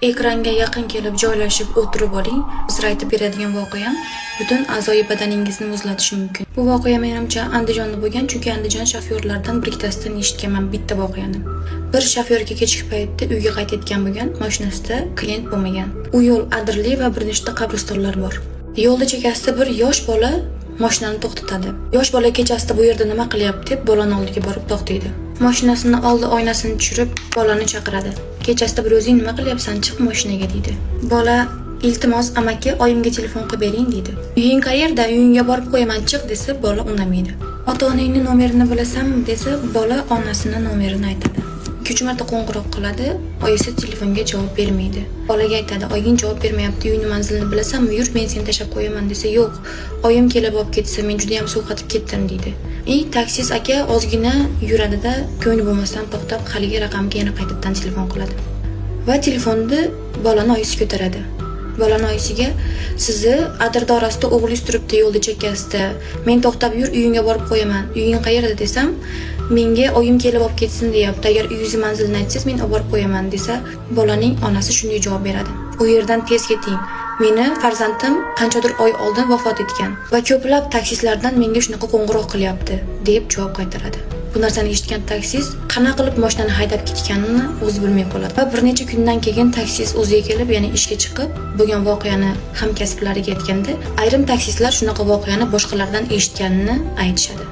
Ekranga yaqin kelib joylashib o'tirib oling. Hozir aytib beradigan voqeam butun a'zoyi badaningizni muzlatishi mumkin. Bu voqea, menimcha, Andijonda bo'lgan, chunki Andijon shofyorlaridan bir ikkitasidan eshitganman bitta voqeani. Bir shofyorga kechki paytda uyga qaytayotgan bo'lgan, mashinasida klient bo'lmagan. U yo'l adirli va bir nechta qabristonlar bor. Yo'lda chekkasida bir yosh bola mashinani to'xtatadi. Yosh bola kechasida bu yerda nima qilyapti deb bolani oldiga borib to'xtaydi. Mashinasini oldi oynasini tushirib, bolani chaqiradi. "Kechasida bir o'zing nima qilyapsan, chiq mashinaga", deydi. Bola: "Iltimos, amaki, oyimga telefon qilib bering", deydi. "Uying qayerda? Uyingga borib qo'yaman, chiq", desa, bola undamaydi. "Ota onangni nomerini bilasanmi?" desa, bola onasini nomerini aytadi. 2-3 marta qo'ng'iroq qiladi, oyisi telefonga javob bermaydi. Bolaga aytadi: "Oying javob bermayapti, uyni manzilini bilasanmi? Yur, men seni tashlab qo'yaman", desa, "Yo'q, oyim kelib olib ketsa, men juda ham sovqotib ketdim", deydi. И taksist aka ozgina yuradida, ko'ngli bo'lmasdan to'xtab, haligi raqamga yana qaytadan telefon qiladi. Va telefonni bolani oyisi ko'taradi. Bolani oyisiga: "Sizni adirda orasida o'g'lingiz turibdi yo'lda chekkasida. Men to'xtab, yur, uyingga borib qo'yaman. Uying qayerda desam, menga oyim kelib olib ketsin deyapti. Agar uyingizni manzilini aytsangiz, men olib borib qo'yaman", desa, bolaning onasi shunday javob beradi: "U yerdan tez keting. Meni farzandim qanchadir oy oldin vafot etgan va ko'plab taksistlardan menga shunaqa qo'ng'iroq qilyapti", deb javob qaytaradi. Bu narsani eshitgan taksist qanaqa qilib mashinani haydab ketganini o'zi bilmay qoladi. Va bir necha kundan keyin taksist o'ziga kelib, ya'ni ishga chiqib, bo'lgan voqeani hamkasblariga aytganda, ayrim taksistlar shunaqa voqeani boshqalardan eshitganini aytishadi.